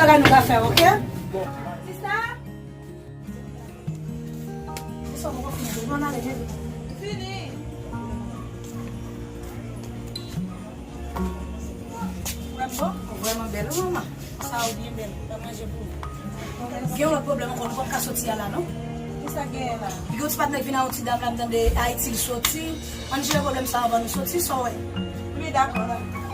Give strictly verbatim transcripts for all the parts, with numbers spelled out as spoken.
Sa nou ka fè, oke? Bon. Sista! Sista, poko fini, nou ale, Jezi. Fini. Vrèman bon? Vrèman bèl, wi, manman. Sa ou byen bèl. Pa manje pou ou. Gen yon lòt pwoblèm ankò, nou p ap ka soti a la, non? Kisa gen la? Gen yon ti patnè k vin a yon ti dam la, m tande Ayiti l soti. Ann jere pwoblèm sa anvan nou soti, sa w wè? Wi, dakò, dakò.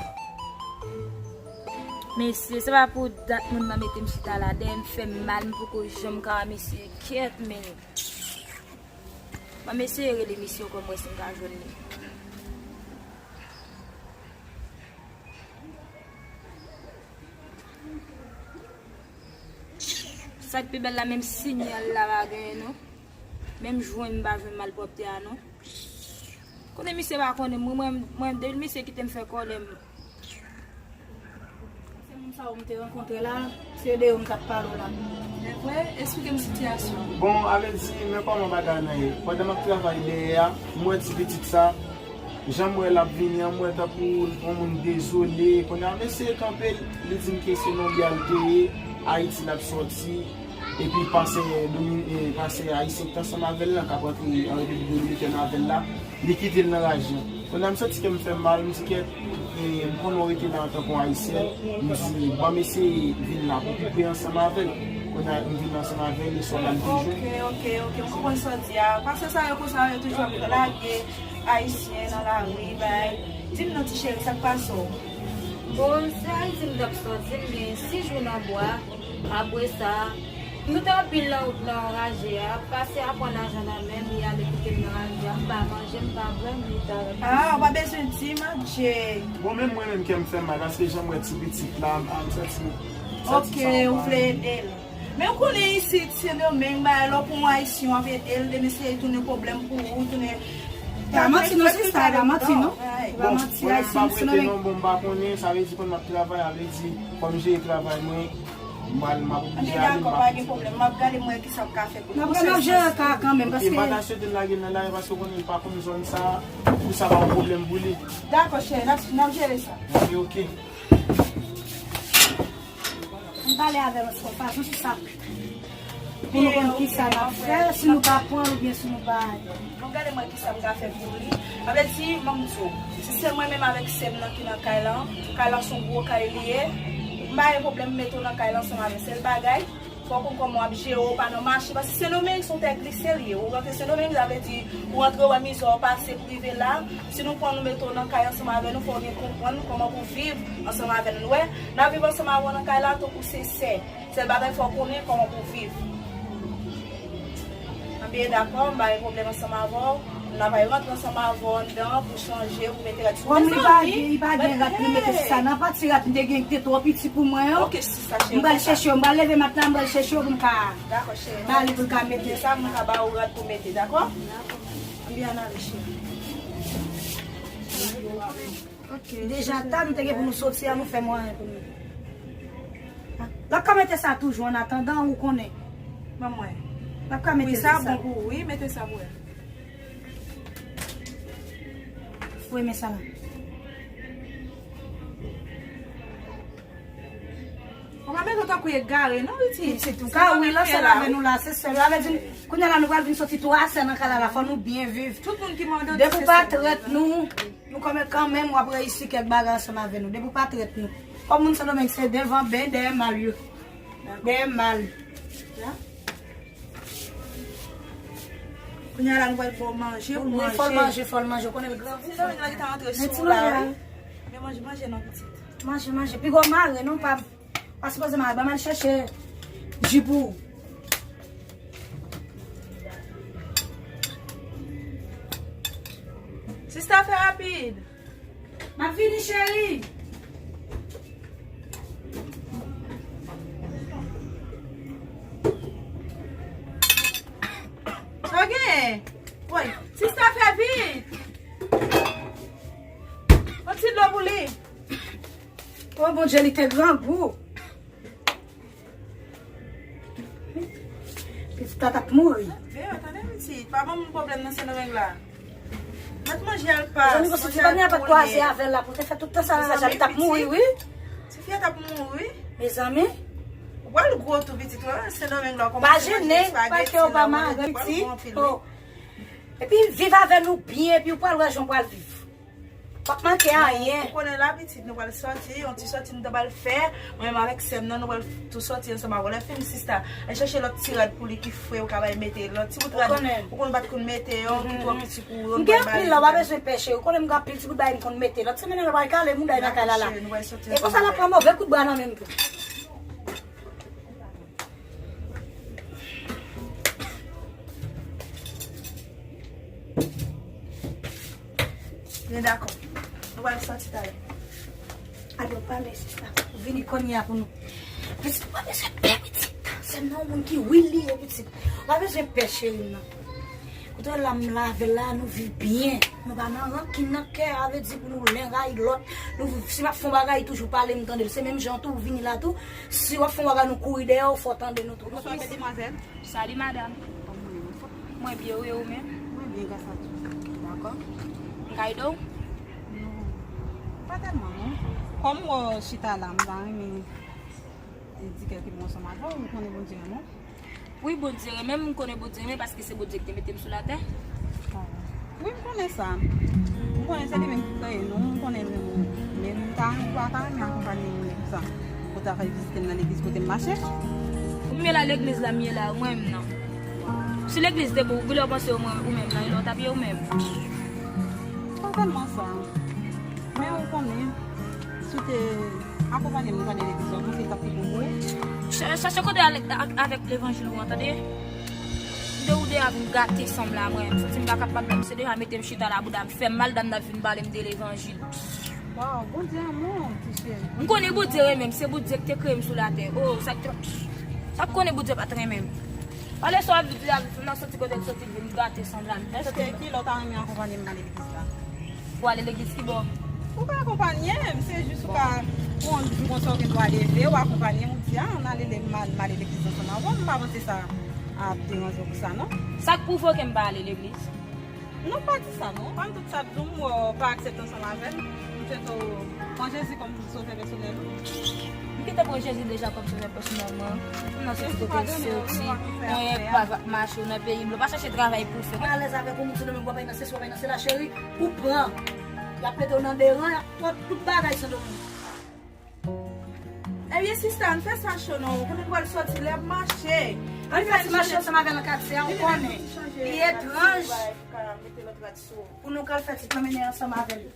Mesye, se pa pou dat moun nan mete m chita la, dèyè m fè m mal, m poko janm ka wè mesye, kèt, men. Ban m eseye rele misye ankò, m wè si m ka jwenn li. Sa k pi bèl la, menm siyal la pa genyen non. Menm jwenn m pa jwenn malpwòpte a non. Konnen misye pa konnen m, mwen, mwen, mwen, depi misye kite m fè kòlè m. Se moun sa yo m te rankontre la, se de yo m t ap pale w la. Evre, esplike m sitiyasyon an. Bon, a vle di, men kòman bagay lan ye. Pandan m ap travay dèyè a, m wè ti pitit sa, jan m wè l ap vini an, m wè tankou yon moun dezole. Kounye a, m eseye kanpe l, li di m ke se nan Gwadloup l te ye, Ayiti l ap sòti, epi pastè Domin-, e, pastè ayisyen ki t ansanm avè l lan, k ap rantre an Repiblik Dominikèn avè l la, li kite l nan raj lan. Kounye a, m santi kè m fè mal, m di kèt, e, m konnen w rete la antanke yon Ayisyèn, m di, ban m eseye vin la pou pi pre ansanm avè l. Kounye a, m vin ansanm avè l, e sòl la m te jwenn. Ok, ok, ok, m konprann sa w di a. Pastè sa yo konsa, yo toujou ap lage Ayisyen nan lari, bay. Di m non, ti cheri, sa k pase w? Bon, se Ayiti m t ap sòti, m gen sis jou nan bwa. Apre sa, nou te anpil nan wout lan raje a, pase a pran lajan nan men m, li ale kite m nan raje a, m pa manje, m pa bwè, m rete avèk misye. Ah, ou pa bezwen di m, adje. Bon, menm mwen menm kè m fè m mal, paske jan m wè ti pitit la, m, m santi, m santi sa. Ok, ou vle ede l. Men ou konnen isit, Sendomeng, bagay lè w pran yon Ayisyen w ap ede l, demen se tounen pwoblèm pou ou, tounen. E pa manti non, sista, e pa manti non. E pa manti, Ayisyen, Sendomeng. Bon, mwen m pa prete non, bon, m pa konnen, sa vle di kòm m ap travay, a vle di, kòm m jere travay mwen, m pral, m ap oblije ale, m pa dakò, pa gen pwoblèm. M ap gade m wè kisa m ka fè pou nou. N ap jere ka kanmenm, paske m pa ta swete l lage l nan lari, paske w konnen l pa konn zòn sa, pou sa pa yon pwoblèm pou li. Dakò, cheri, n ap, n ap jere sa. Ok, ok. M pale avè l yon fason sou sa. Pou nou konn kisa n ap fè, si nou ka pran l oubyen si nou pa. Bon, gade mwen kisa m ka fè pou li. Sa vle di, ban m di w, si se mwen menm avèk sè m nan ki nan kay lan, kay lan se yon gwo kay li ye, m pa gen pwoblèm, m mete w nan kay lan ansanm avè l. Sèl bagay, fò w konn kòman w ap jere w pa nan mache, paske Sendomeng se yon tè glise l ye. Ou rantre Sendomeng, sa vle di, ou rantre, w wè mizè w pase pou rive la. Si nou pran nou mete w nan kay ansanm avè nou, fò w gen konprann kòman pou viv ansanm avè nou. Nou wè, n ap viv ansanm avè w nan kay la tankou se sè. Sèl bagay, fò w konnen kòman pou viv. Anben, dakò, m pa gen pwoblèm ansanm avè w. N ap al rantre ansanm avè w anndan pou chanje, pou mete rad sou. Kòm li pa gen, li pa gen rad pou mete sista, nan pati rad m te gen ki te twò piti pou mwen an. Ok, sista cheri, m pral chèche yo, m pral leve matla, m pral chèche yo pou m ka ba li pou l ka mete. Dakò, cheri. Se sa, m ka ba ou rad pou mete, dakò? Dakò. Anben, ann ale, cheri. Ok. Deja ta, nou te gen pou nou soti a, nou fè mwayen pou nou. L ap ka mete sa toujou, an atandan, ou konnen. Ban mwen. L ap ka mete sa. Wi, sa bon pou ou, wi, mete sa pou wè. Fwe men sa la. Ou pa mete w tankou egare, non, pitit. Pitit, ou ka, wi, lanse l avè nou la, se sèl. Sa vle di, kounye a la, nou pral vin soti twa sè nan kay la, la, fò nou byen viv. Tout moun ki mande w di se sèl. Depi w pa trèt nou, nou kanmenm, kanmenm, w ap reyisi kèk bagay ansanm avè nou. Depi w pa trèt nou. Kòm moun Sendomeng, se devan ben, dèyè mal yo. Dèyè mal. Kounye a la, nou pral ba w manje, pou w manje. Wi, fò l manje, fò l manje. Ou konnen l gran. Ti zanmi la ki ta rantre sou la, wi. Men manje, manje non, pitit. Manje, manje. Piga w mare non, pa, pa sipoze mare. Ban m al chèche ji pou ou. Sista, fè rapid. M ap vini, cheri. Sa w genyen? Woy, sista, fè vit. Yon ti dlo pou li. O Bondye, li te grangou. Pitit la t ap mouri. Deyo, tande pitit, pa ban moun pwoblèm nan Sendomeng la. Mèt manje al pa. Mezanmi, konsi ti pa gen apat kwaze avè l la pou te fè tout tan sa nan laj la, li t ap mouri, wi. Tifi a t ap mouri. Mezanmi. Pral gwo tou pitit, wè, Sendomeng la, pa kòmanse manje jennen, pa espageti kè w pa la, mare, pral pitit. Gwo anpil, wi. Oh. Epi viv avè nou byen, epi w pral wè jan w pral viv. W ap manke anyen. Ou konnen la pitit, nou pral sòti, yon ti sòti nou ta pral fè. Mwen menm avèk sè m nan, nou pral tou sòti ansanm avè w. Lè fini sista, al chèche lòt ti rad pou li ki fre, ou ka bay mete. Lòt ti bout rad, ou konn pa t konn mete yo, ki twò piti pou ou, m gen anpil la, w pa bezwen pè cheri. Ou konnen m gen anpil ti bout bagay m konn mete. Lòt semèn nan, nou pral kale mouda nan kay la la. E konsa l ap pran move kout bra nan men m tou. Byen dakò. Nou pral sòti talè. Alò, pale, sista. Vini kounye a pou nou. Pitit, ou pa bezwen pè, pitit. Se nan yon moun ki wi li ye, pitit. Ou pa bezwen pè, cheri m nan. Kote w la, m la avè l la, nou viv byen. Nou pa nan rankin nan kè, a vle di pou nou len rayi lòt. Nou, si m ap fè yon bagay, toujou pale m tande l. Se menm jan tou, ou vini la tou. Si w ap fè yon bagay, nou kouri dèyè w, fò w tande nou tou. Bonswa, mesye. Demwazèl. Salut madame. Kòman w ye? Mwen byen, wi, ou menm? Mwen byen, gras a Dye. Dakò. M ka ede w? Non. Pa tèlman, non. Kòm w chita la, m ta renmen di kèlke mo ansanm avè w, ou konnen Bondye renmen w. Wi, Bondye renmen m, m konnen Bondye renmen paske se Bondye ki te mete m sou latè. Wi, m konnen sa. M konnen se li menm ki kreye nou, m konnen l renmen w. Men m ta, m ta renmen akonpanye w nan legliz la. Pou ta fè vizite m nan legliz kote m mache. Ou m ye la legliz la, m ye la, ou mwen menm nan. Si legliz te bon, ou lè w panse ou mwen, ou menm nan, lè w t ap ye ou menm. Pa tèlman sa. Men ou konnen, si w te akonpanye m nan legliz la, ou panse l t ap pi bon pou ou? Cha-, chache kote ale ak, avèk levanjil ou an, tande? De ou de a vin gate san m la, mwen. M santi m pa kapab, menm se deja mete m chita la, bouda m fè m mal, dam nan ap vin pale m de levanjil. Waw, Bondye renmen w, ti cheri. M konnen Bondye renmen m, se Bondye ki te kreye m sou latè. Oh, sa k, sa k konnen Bondye pa t renmen m. Pale sa w ap di a, m nan soti kote l soti, vin gate san m la. Èske ki lè w ta renmen akonpanye m nan legliz la? Pou ale legliz ki bò? Ou ka akonpanye m, se jis ou ka, yon jou konsa ou gen dwa leve, ou akonpanye m, ou di, a, ann ale, m al, m ale legliz ansanm avè w, m pa panse sa ap deranje w pou sa, non. Sa k pwouve w ke m pa ale legliz? Non, pa di sa, non. Kòm tout sa ap di w, m wè w pa aksepte ansanm avè l, m swete w pran Jezi kòm sovè pèsonèl ou. M kite pran Jezi deja kòm sovè pèsonèl mwen. M nan soti kote l soti, mwen pa va mache nan peyi blan, pa chache travay pou fè. Mwen alèz avèk ou, m di nou menm w ap nan sesi, w ap nan sela cheri, ou pran. Y ap mete w nan de ran, y ap pran tout bagay Sendomeng. Ebyen sista, ann fè sa cho non, ou konnen nou pral sòti lè ap mache. Ann fè ti mache ansanm avè l nan katye a, ou konnen. Li etranj. Pou nou k al fè ti pwomennen ansanm avè l.